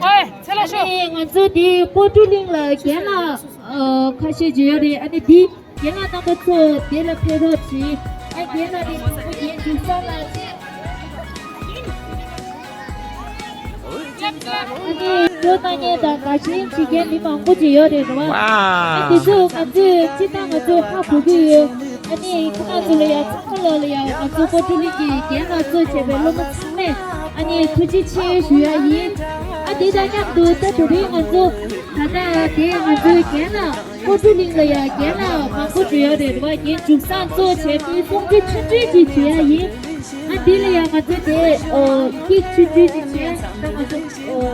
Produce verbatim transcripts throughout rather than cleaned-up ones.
ཨོའི་ཚེ་ལ་ཤོག་ཨ་ནི་ང་ཚོ་འདི་ཀོ་ཀྲུ་གླིང་ལ་རྒན་ལགས་ཁ་ཤས་ཅིག་ཡོད་རེད། ཨ་ནི་འདི་རྒན་ལགས་རྣམ་པ་ཚོ་དེ་ལ་ཕེབས་རོགས་གྱིས། ཨ་རྒན་ལགས་དེ་དང་པོ་རྒན་འབྲུག་བཟང་ལགས་བཅས། ཨ་ནི་བོད་ནང་ཉེ་དང་དགའ་ཞེན་བྱེད་མཁན་མི་མང་པོ་ཅིག་ཡོད་རེད་རེད་བ། ཨ་དེ་ཚོ་ང་ཚོས་སྤྱིར་བཏང་ང་ཚོས་ཧ་གོ་གི་ཡོད། ཨ་ནི་ཁོ་རང་ཚོ་ལ་ཡང་ཚང་མ་ལོག་ལ་ཡང་ང་ཚོ་ཀོ་ཀྲུ་གླིང་གི་རྒན་ལགས་གཙོས་བྱས་པའི་སློབ་མ་ཚང་མས་ཨ་ནི་ཐུགས་རྗེ་ཆེ་ཞུ་ཡ་ཡིན། ཨ་དེ་དང་མཉམ་དུ་ད་དེ་རིང་ང་ཚོ་ད་ལྟ་དེ་ང་ཚོའི་རྒན་ལགས་ཀོ་ཀྲུ་གླིང་ལ་ཡང་རྒན་ལགས་མང་པོ་འགྲོ་ཡ་རེད་རེད་བ། རྒན་འབྲུག་བཟང་གཙོས་བྱས་པའི་སྲུང་བརྩི་ཆུང་ཆུང་ཅིག་བྱེད་ཡ་ཡིན། ཨ་འདི་ལ་ཡང་ང་ཚོ་དེ་ཨོ་ཀིག་ཆུང་ཆུང་ཅིག་བྱས། ད་ང་ཚོ་ཨོ་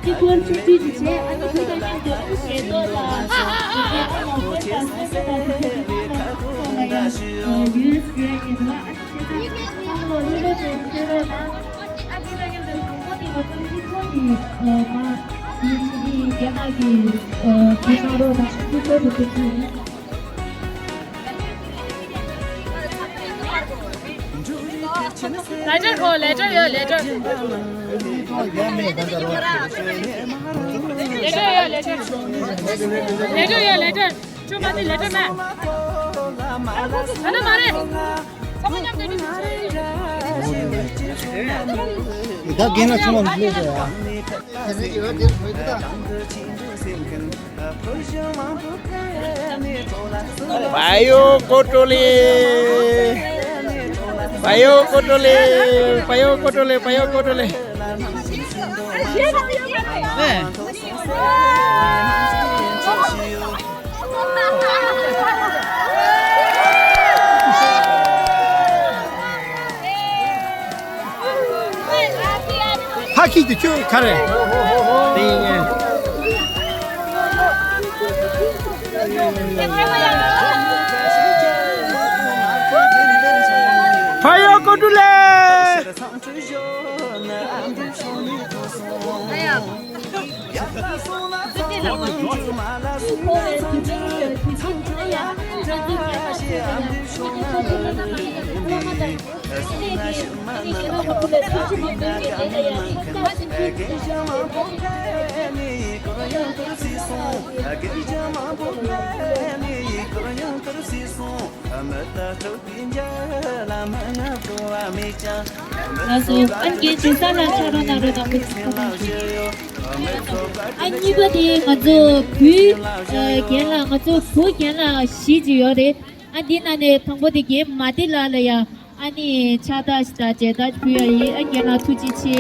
ཀིག་བོལ་ཆུང་ཆུང་ཅིག་བྱས། ཨ་ནི་དེ་དང་མཉམ་དུ་ཨ་ནི་ཞལ་ཏོག་དང་ཨ་ནི་ཨ་ནི་ཨ་ནི་ཡུ་ཨེས་ཡུ་ཨེན་ཡིན་ལ། ཨ་ནི་ཁྱེད་ཚང་མ་ལོ་ལོ་ལོ་ཅིག་ཕེབས་རོགས་གནང་། ཨ་འདི་དང་མཉམ་དུ་དང་པོ་དེ་ང་ཚོ་ཁྱེད་ཚོ་གི་ཨ་མ་ཡིན་ཕྱི་གི་རྒན་ལགས་ཀྱི་ཨ་ཁྱེད་ཚང་རོགས་དང་ཁྱེད་ཚོ་གི་ཐུགས་རྗེ་ཆེ། ལེ་ཊར་ཁོ་ལེ་ཊར་ཡོད་ལེ་ཊར། ལེ་ཊར་ཡོད་ལེ་ཊར། ལེ་ཊར་ཡོད་ལེ་ཊར། ཁྱོད་མ་དེ་ལེ་ཊར་མེད། ད་ནི་མ་རེད། ཚང་མ་མཉམ་དུ་འགྲོ། ད་རྒན་ལགས་ཚང་མ་མི་ལས་བྱ་ཡ། བ་ཡོ་ཀོ་ཀྲོ་ལི། བ་ཡོ་ཀོ་ཀྲོ་ལི། བ་ཡོ་ཀོ་ཀྲོ་ལི། བ་ཡོ་ཀོ་ཀྲོ་ལི། ཧ་ཁི་དེ་ཁྱོད་ག་རེ། དེ་ཡིན། བ་ཡོ་ཀོ་ཀྲོ་ལི། ལགས་སོ། ཨ་རྒན་ཇི་ས་ལ་ཆ་རོགས་གནང་རོགས་དང་པོ་ཅིག་ཁ་པར་ཞུ། ཨ་གཉིས་པ་དེ་ང་ཚོ་བུའི་ཨ་རྒན་ལགས། ང་ཚོ་བུ་རྒན་ལགས་བཞི་ཅིག་ཡོད་རེད། ཨ་འདི་ནང་ནས་དང་པོ་དེ་རྒན་མ་ཏི་ལགས་ལ་ཡ། ཨ་ནི་ཕྱག་རྟགས་ཤིག་དང་མཇལ་དར་ཕུལ་ཡ་ཡིན། ཨ་རྒན་ལགས་ཐུགས་རྗེ་ཆེ།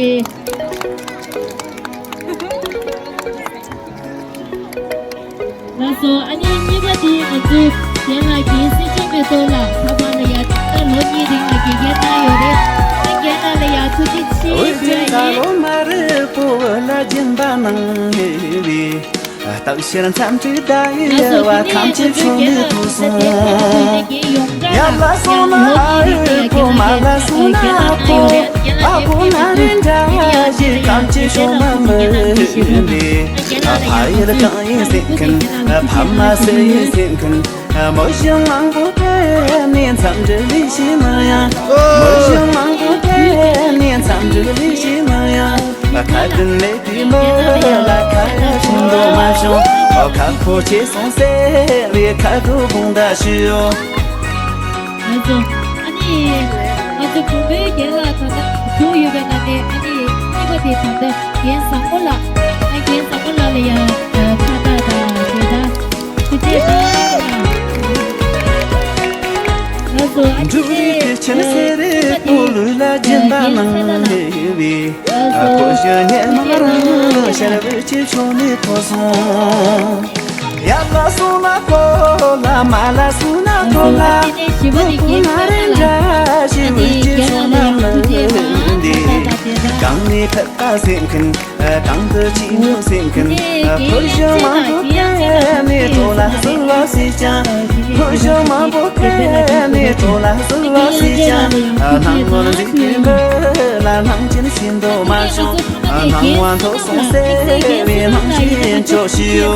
ལགས་སོ། ཨ་ནི་གཉིས་པ་དེ་ང་ཚོའི་རྒན་ལགས་ཀྱི་སྲིད་སྐྱོང་མེ་ཏོག་ལགས། ད་བར་ལ་ཡ་ད་ལོ་གཉིས་རིང་ལ་དགེ་རྒན་གནང་ཡོད་རེད། ཨ་རྒན་ལགས་ལ་ཡ་ཐུགས་རྗེ་ཆེ་ཞུ་ཡ་ཡིན། སྟག་ཤར་མཚམས་སྤྲིན་ཟླ་ཡི་ལ་བ་ཁམས་ཀྱི་ཆུ་མིག་ཏུ་སོང་། ཡབ་ལ་སོང་ན་ཨ་ཡོད་ཁོ། མ་ལ་སོང་ན་ཨ་ཁོ། ཨ་ཁོ་ན་རིན་འདྲ་ཞིག་ཁམས་ཀྱི་ཆུ་མ་མི་འདི། ཕ་ཡུལ་གང་ཡིན་སེམས་མཁན། ཕ་མ་སུ་ཡིན་སེམས་མཁན། མོ་གཞི་མང་པོ་དེ་ནི་འཚམས་འདྲི་ལི་ཤི་མ་ཡ། མོ་གཞི་མང་པོ་དེ་ནི་འཚམས་འདྲི་ལི་ཤི་མ་ཡ། ཁ་དན་ལེ། དེ་མོ་ལ་ཁ་ཡ་ཤིང་དོ་མ་ཤོང་། ཨོ་ཁ་ཁོ་ཆེ་སོང་ཟེར་བའི་ཁ་དོ་དགོང་དག་ཤི་ཡོ། ང་ཚོ་ཨ་ནི་ང་ཚོ་བུ་མོའི་རྒན་ལགས་ད་ལྟ་བཞུགས་ཡོད་པའི་ནང་ནས། ཨ་ནི་གཉིས་པ་དེ་ད་ལྟ་རྒན་བཟང་པོ་ལགས། ཨ་རྒན་བཟང་པོ་ལགས་ལ་ཡང་ཕྱག་རྟགས་དང་མཇལ་དར་ཐུགས་རྗེ་ཆེ། ང་ཚོ་ཨ་ནི་འབྲུག་རིགས་ཀྱི་ཆེན་སེ་རེ་པོ་ལུས་ལ་སྦྱིན་པ་གནང་ནས་བའི། ཨ་ཁོ་ཞོན་ཉེར་མ་རང་ཤར་བའི་ཆེ་ཆུང་ནས་ཐོག་སོང་། ཡབ་ལ་སོང་ན་ཁོ་ལ། མ་ལ་སོང་ན་ཁོ་ལ། ཁོ་ཁོ་ན་རེ་འདྲ་ཞིག་བུ་ཆེ་སོང་ན་མི་འདི། གང་ནས་ཕེབས་པ་སེམས་མཁན། དང་དུ་ཅི་མོ་སེམས་མཁན། ཕོ་གཞོན་མང་པོ་ཕེབས་ནས་གྲོགས་ལ་གསོལ་བ་སྲིད་ཀྱང་། ཕོ་གཞོན་མང་པོ་ཕེབས་ནས་གྲོགས་ལ་གསོལ་བ་སྲིད་ཀྱང་། སྣང་ངོར་འཛིན་པའི་མི་ལ་སྣང་ཆེན་ཤིན་ཏུ་མ་བྱུང་། སྣང་བ་མཐོ་སོང་ཟེར་བའི་སྣང་ཞེན་ཆོག་ཤིའོ།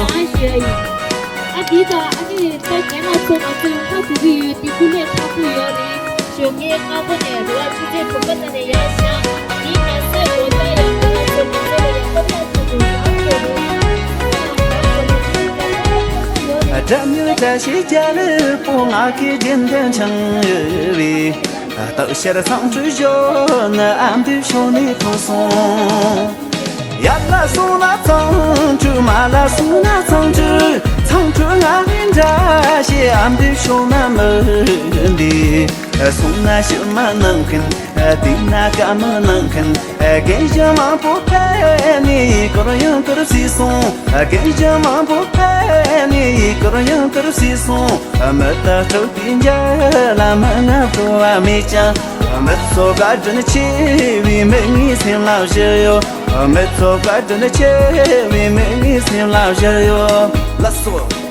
ཨ་འདི་དང་ཨ་ནི་ད་རྒན་ལགས་ཚོ་ང་ཚོས་ཧ་གོ་གི་ཡོད། འདི་སྐུ་ལས་ཁག་པོ་ཡོད་རེད། ཞོགས་ཀའི་སྔ་པོ་ནས་རེ་བ་ཆུ་ཚོད་དྲུག་པ་ཙམ་ནས་ཡར་བཞག་འདི་མ་ཟད་འོ་ད་ཡང་ཁོ་ཚོ་ང་ཚོ་ལ་ཡང་སློབ་གྲྭ་ཚོ། བཀྲ་ཤིས་རྒྱལ་པོ་ང་གི་རྒྱུན་ལྡན་ཆང་ཡོད་བས། སྟག་ཤར་ཚང་སྤྲུལ་ཞོ་ནི་ཨ་མདོའི་ཞོ་ནས་ཐོན་སོང་། ཡར་ལ་སོང་ན་ཚང་སྤྲུལ། མར་ལ་སོང་ན་ཚང་སྤྲུལ། ཚང་སྤྲུལ་ང་རེད་འདྲ་ཞེས་ཨ་མདོའི་ཞོ་ན་མི་འདི། སོང་ན་ཕྱི་མ་ནང་མཁན། དེ་ན་ཀ་མ་ནང་མཁན། རྒན་གཞོན་མང་པོ་ཕེབས་ནས་སྐོར་ཡང་སྐོར་སྲིད་སོང་། རྒན་གཞོན་མང་པོ་ཕེབས་ནས་སྐོར་ཡང་སྐོར་སྲིད་སོང་། མི་ལྟ་སྤྲོ་བའི་འཇའ་ལ་མི་ང་སྤྲོ་བ་མེད་ཀྱང་། མི་ཚོགས་བཀའ་དྲིན་ཆེ་བའི་མི་ངའི་སེམས་ལ་བཞི་ཡོད། མི་ཚོགས་བཀའ་དྲིན་ཆེ་བའི་མི་ངའི་སེམས་ལ་བཞི་ཡོད། ལགས་སོ།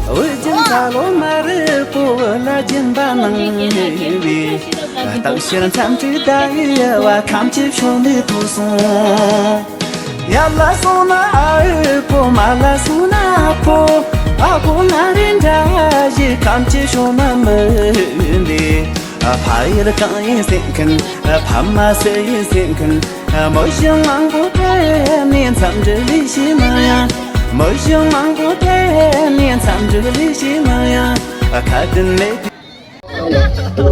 འོད་ཅན་ཚ་ལོ་མ་རེད་པོ་ལ་སྦྱིན་པ་གནང་བའི། སྟག་ཤར་མཚམས་སྤྲུལ་ཟླ་ཡི་བ་ཁམས་ཀྱི་ཕྱོགས་ནས་ཐུག་སོང་། ཡར་ལ་སོང་ན་ཨ་འོད་པོ། མར་ལ་སོང་ན་ཨ་ཕོ། ཨ་ཕོ་ང་རེད་འདྲ་ཞིག་ཁམས་ཀྱི་ཕྱོགས་ན་མི་འདི། ཕ་ཡུལ་གངས་ཡིན་ཟེར་མཁན། ཕ་མ་སེ་ཡིན་ཟེར་མཁན། མི་གཞན་མང་པོ་ཕེབས་ནས་འཚམས་འདྲི་ལས་ཤེས་ན་ཡང་། མི་གཞན་མང་པོ་ཕེབས་ནས་འཚམས་འདྲི་ལས་ཤེས་ན་ཡང་། ཁ་དན་མེད། ལན་འདྲ་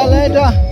ལན་འདྲ།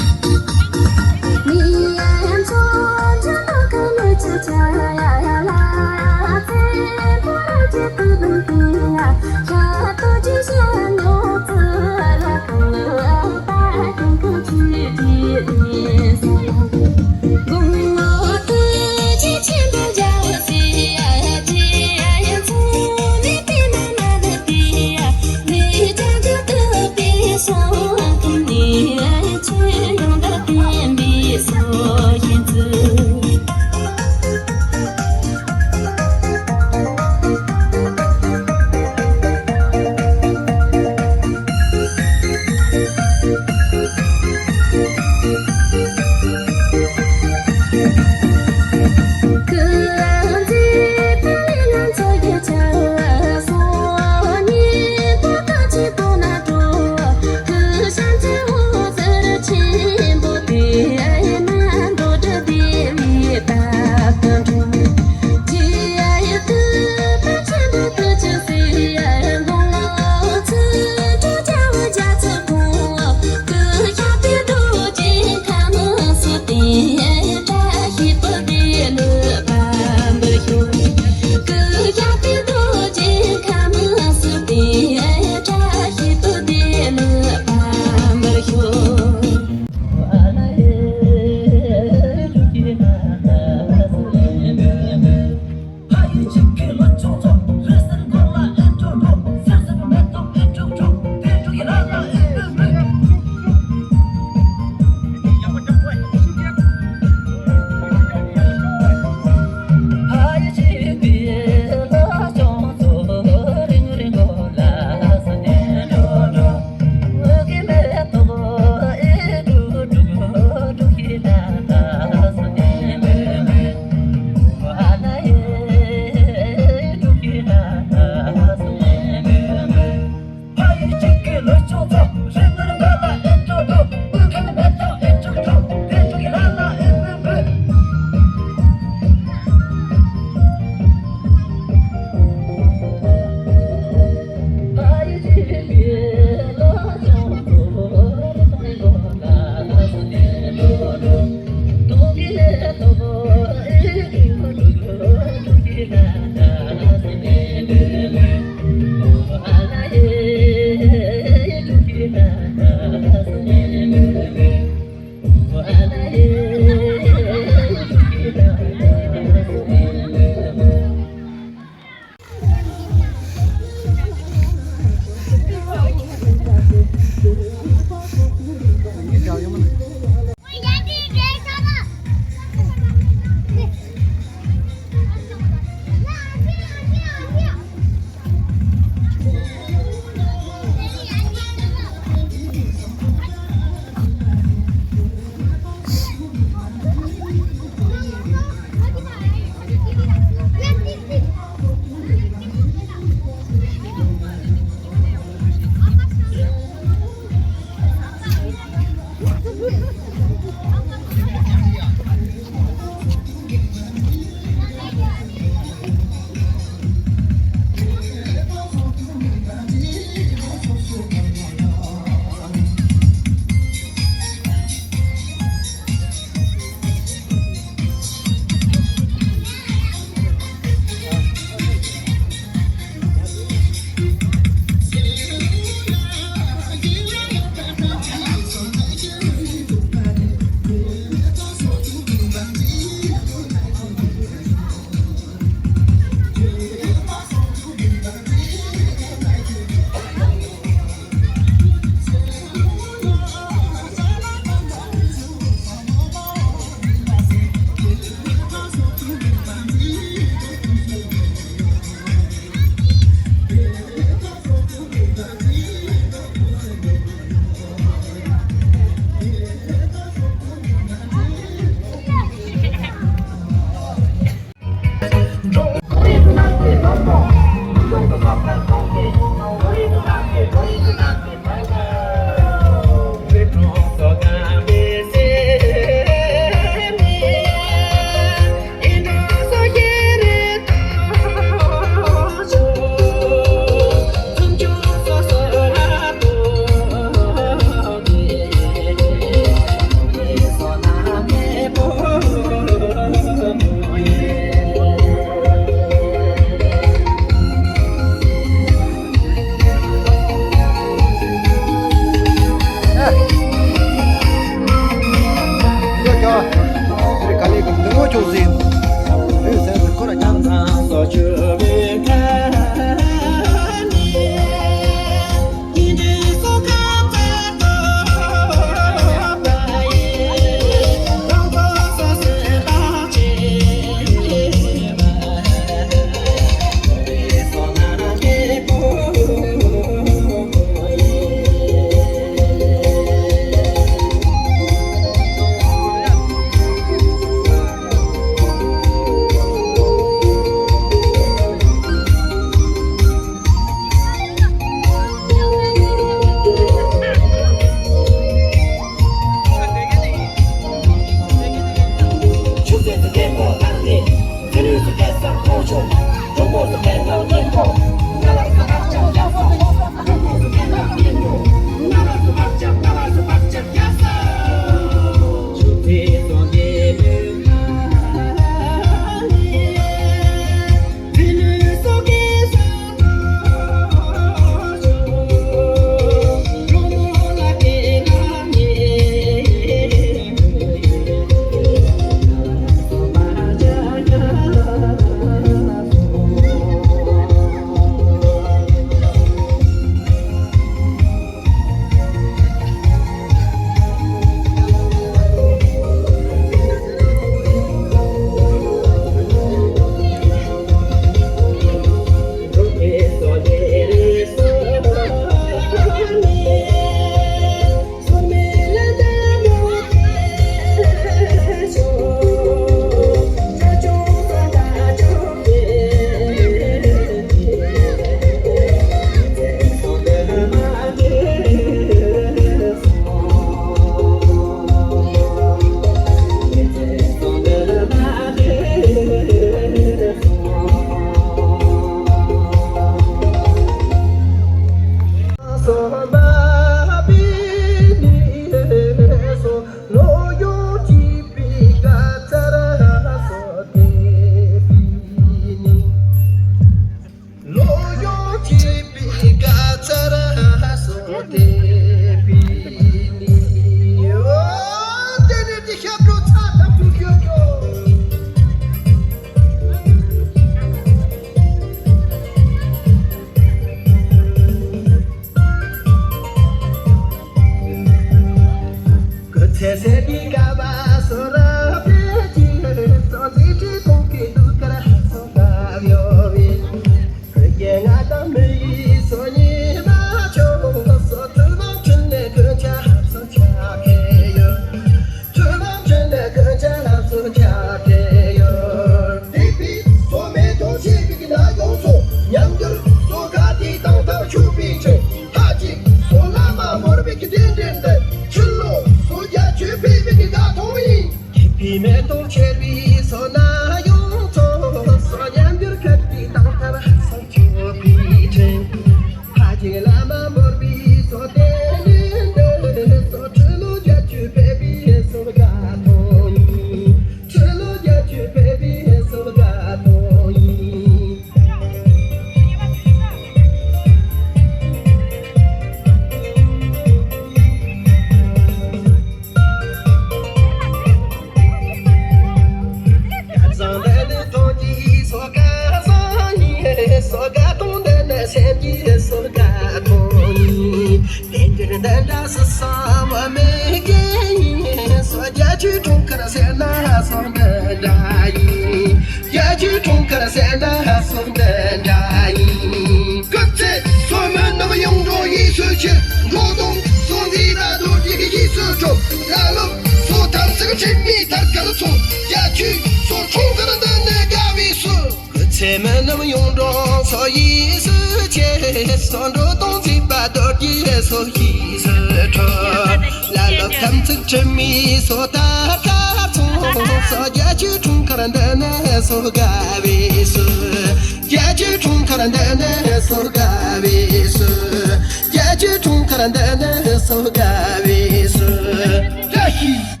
བཀྲ་ཤིས།